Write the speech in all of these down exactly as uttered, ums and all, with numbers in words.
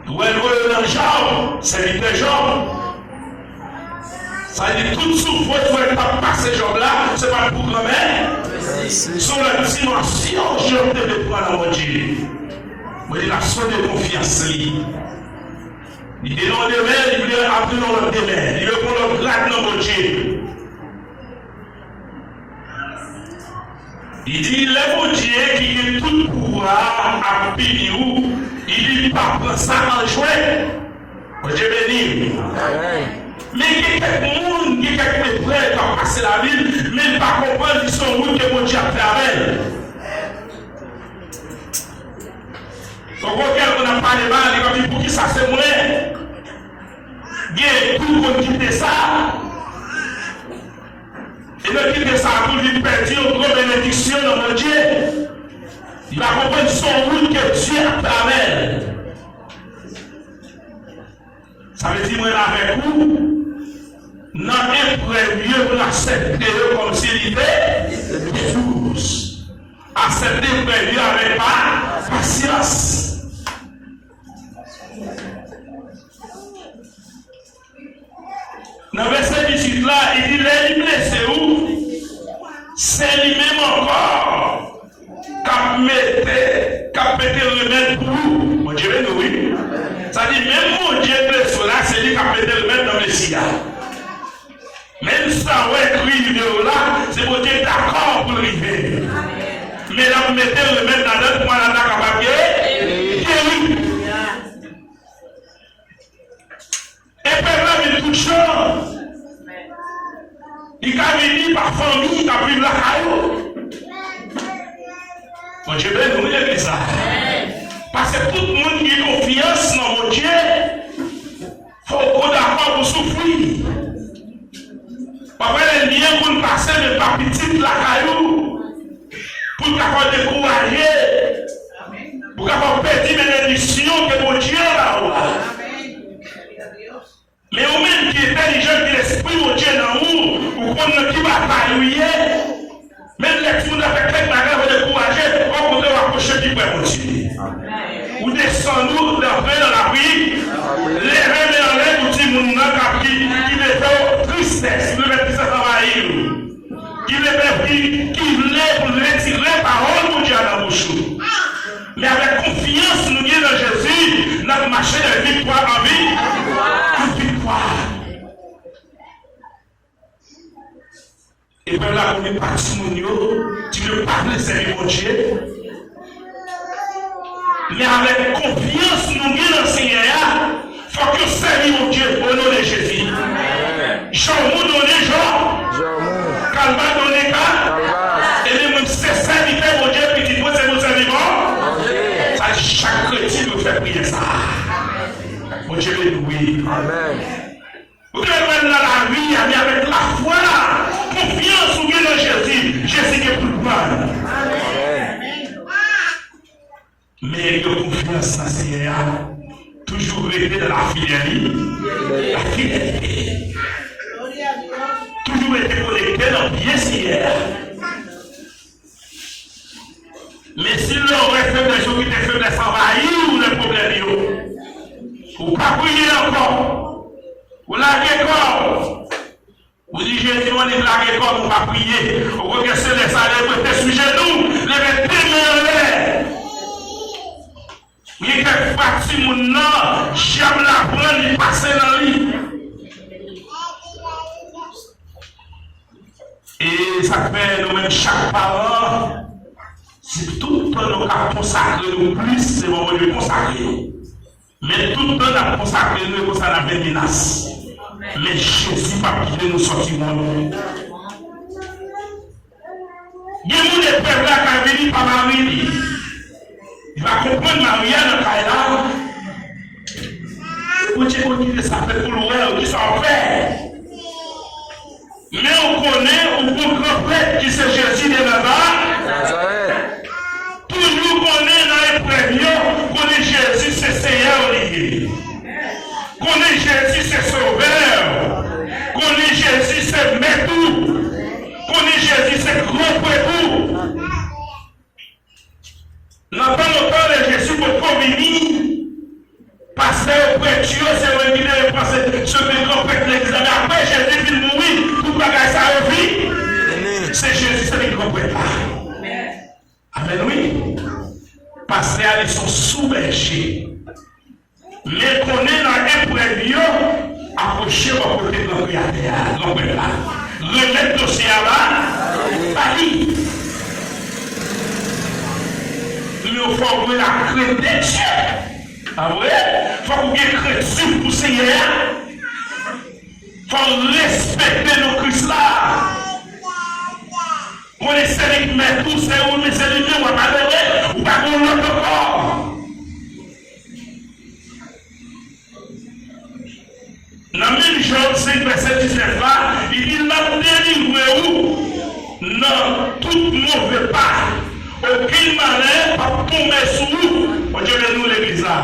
Ou wè l voye yo nan Jòb, sèvitè Jòb. Sa di tout soufrans ou wè k t ap pase Jòb la, se pa t pou granmèsi. Se yon lòt dimansyon Jòb te vle pran nan Bondye. Bondye t ap sonde konfyans li. Li te nan yon demen, li vle antre nan yon lòt demen. Li vle pran lòt grad nan Bondye. Li di, lè Bondye ki gen tout pouvwa a ap pini w, li di, pa pran sa an jwèt. Bondye beni w. Amèn. Men gen kèk moun, gen kèk eprèv k ap pase lavi l, men l pa konprann li se yon wout ke Bondye ap fè avè l. Donk, kèlke moun ap pale mal, li va di, poukisa se mwen? Gen tou konn kite sa. E nan kite sa a tou, li pèdi yon gwo benediksyon nan Bondye. Li pa konprann se yon wout ke Dye ap fè avè l. Sa vle di, mwen avèk ou, nan eprèv yo, pou n aksepte yo kòmsi li te dous. Aksepte eprèv yo avèk pa, pasyans. Nan vèsè dizuit la, li di, lè li blese ou, se li menm ankò k ap mete, k ap mete remèd pou ou. Bondye beni w, wi. Sa di, menm Bondye blese w la, se li k ap mete remèd nan blesi a. Menm sa w wè k rive w la, se Bondye dakò pou l rive. Men l ap mete remèd ladan l pou malad la kapab ge-, geri. Eprèv la vin tout jan. Li ka vini pa fanmi k ap viv lakay ou. Bondye beni w, wi, legliz la. Paske tout moun ki gen konfyans nan Bondye, fò w dakò pou soufri. W ap wè lènmi an konn pase, men pa pitit lakay ou. Pou l kapab dekouraje. Pou w kapab pèdi benediksyon ke Bondye ba ou a. Men ou menm ki entèlijan, ki gen Lespri Bondye nan ou, ou konn nan ki batay ou ye. Menm lè timoun nan fè kèk bagay, ou dekouraje, okontrè, ou apwoche pi pre Bondye. Ou desann, ou antre nan lapri, leve men anlè pou timoun nan k ap ki, ki vle fè w tristès, ki vle fè tristès anvayi w. Ki vle fè, ki, ki vle pou l retire pawòl Bondye a nan bouch ou. Men avèk konfyans nou gen nan Jezi, n ap mache de viktwa an vi-, an viktwa. Eprèv la konnen pa timoun yo, timoun yo pa vle sèvi Bondye. Men avèk konfyans nou gen nan Senyè a, fòk yo sèvi Bondye o non de Jezi. Amèn. Jòmou donnen Jòb. Jòmou. Kalba donnen Ka-, Kalba. Ebyen, mwen, se sèvitè Bondye, pitit mwen, se pou sèvi Bon-, Bondye. Sa di chak kretyen dwe fè priyè sa a. Bondye beni w, wi. Amèn. Ou te wè nan lavi a, men avèk lafwa, konfyans ou gen nan Jezi, Jezi gen pou l pran. Amèn. Men gen konfyans nan Senyè a, toujou rete nan lafidèli-, lafidèlite. Toujou rete konekte nan pye Senyè a. Men si lè w wè feblès yo kite feblès anvayi w nan pwoblèm yo, ou pa priye ankò. Ou lage kò w. Ou di, Jezi, mwen, li lage kò m, ou pa priye. Okontrè, se lè sa a, lè l rete sou jenou, leve de men anlè. Gen kèk fwa timoun nan, dyab la pran li, pase nan li. E sa k fè nou menm chak paran, si tout tan nou ka konsakre nou plis devan Bondye, konsakre nou. Men tout tan n ap konsakre nou, e konsa n ap jwenn menas. Men Jezi p ap kite nou sòti wont. Gen moun eprèv la ka vini pa mari li. Li pa konprann mari a nan kay la. Bondye konn kite sa fèt pou l wè w, kisa w ap fè. Men ou konnen ou gon gran prèt ki se Jezi de Naza-, Nazarèt. Toujou konnen nan eprèv yo, konnen Jezi se Seyè w li ye. Konnen Jezi se Sovè w. Konnen Jezi se Mèt ou. Konnen Jezi se gran prèt ou. Nan tan lontan, lè Jezi poko vini, pa Se yo prèt yo, se yo ki te pran se, se te gran prèt legliz la. Men apre Jezi fin mouri, tout bagay sa yo fin. Se Jezi, se li gran prèt la. Amèn, wi. Pastè a li se yon sou bèje. Men konnen nan eprèv yo, apwoche bò kote gran kreyatè a, gran prèt la. Remèt dosye a ba, ba li. Men fò w gen lakrent de Dye. Pa vre? Fòk ou gen krent swiv pou Senyè a. Fò w respekte non Kris la. Konnen se li k mèt ou, se ou, men se li menm w ap adore, ou pa gen lòt ankò. Nan menm Jòb senk vèsè diznèf la, li di, "L ap delivre ou nan tout move pa. Okenn malè p ap tonbe sou ou." Bondye beni w, legliz la.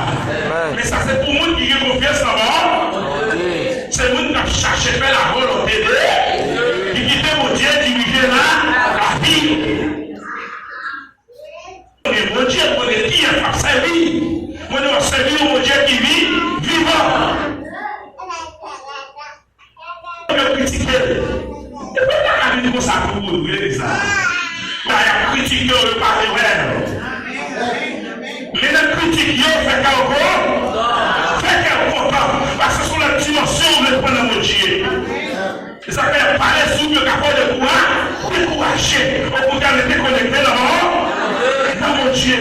Men sa se pou moun ki gen konfyans nan Bondye. Se moun k ap chache fè lavolonte de Dye, ki kite Bondye dirije la, lavi. Konnen Bondye, konnen kiyès w ap sèvi. Konnen w ap sèvi yon Bondye ki vi, vivan. Yo kritike l. E pou ta ka vin konsa tou, wi, legliz la. Lè y ap kritike w, yo pa vle wè l. Men nan kritik yo, fè kè w kon-, fè kè w kontan. Paske se yon lòt dimansyon ou vle pran nan Bondye. E sa fè pale sou yo ka fè w dekoura-, dekouraje. Okontrè, rete konekte nan Bondye. Nan Bondye.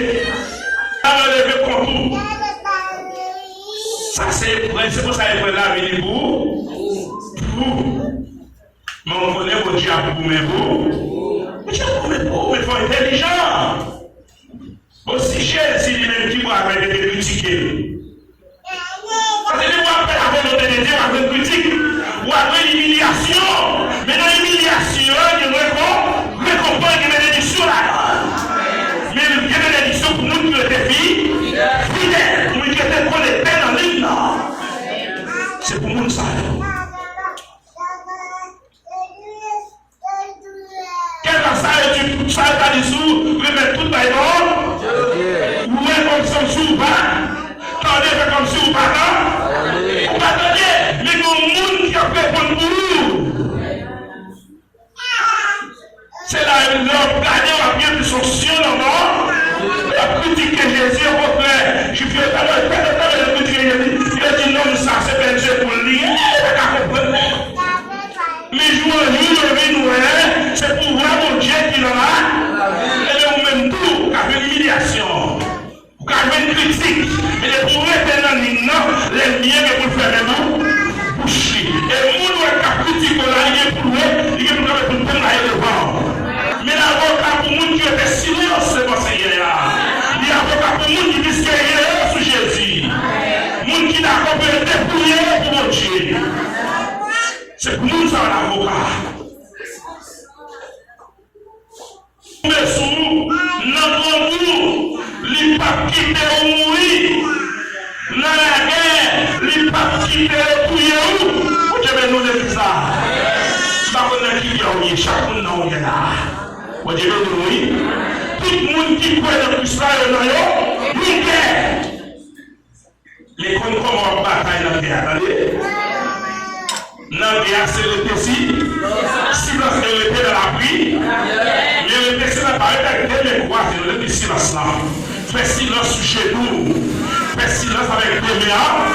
Sa yo leve kont ou. Sa se eprèv, se pou sa eprèv la vini pou, pou. Men w konnen Bondye ap goumen pou. Bondye ap goumen pou, men fò w entèlijan. Bon, si Jezi li menm ki bwa vè te kritike l. Paske lè w ap fè lavolonte de Dye, w ap jwenn kritik, w ap jwenn imilyasyon. Men nan imilyasyon an, gen rekon-, rekonpans, gen benediksyon ladan l. Men gen benediksyon pou moun ki rete fi-, fidèl, pou moun ki rete konekte nan liy nan. Se pou moun sa yo. Kèlkeswa sa yo di, sa yo ta di sou, remèt tout bay non. Ou wè kòmsi w pa, tande fè kòmsi w pa tan-, ou pa tande, men gen yon moun ki ap reponn pou ou. Se la, lè w ap gade, w ap gen plis onksyon nan mò. Yo ap kritike Jezi, okontrè, Jwif yo, talè, talè, talè, yo kritike Jezi. Yo di, "Nonm sa, se bèlzeboul li ye, li pa ka konprann." Men jou an jou, yo vin wè, se pouvwa Bondye ki nan la. Ebyen, ou menm tou, ou ka jwenn imilyasyon. Ou ka jwenn kritik. Men depi ou rete nan liy nan, lènmi an gen pou l fèmen bou-, bouch li. E moun ou wè k ap kritike w la, li gen pou l wè, li gen pou l kanpe pou l tann la devan. Men lavoka pou moun ki rete silans devan Senyè a. Li avoka pou moun ki piske rete sou Jezi. Moun ki dakò pou yo depouye yo pou Bondye. Se pou moun sa yo lavoka. Tonbe sou ou, nan granmoun, li p ap kite ou mouri. Nan lagè, li p ap kite yo touye ou. Bondye beni w legliz la. M pa konn nan ki gè ou ye, chak moun nan yon gè la. Bondye beni w, wi. Tout moun ki kwè nan Kris la, yo nan yo, yon gè. Men konn kòman w ap batay nan gè a, tande. Nan gè a, se rete si, silans e rete nan lapri. Men rete silans, pa rete ak de men kwaze, rete silans lan. Fè silans sou jenou. Fè silans avèk de men an.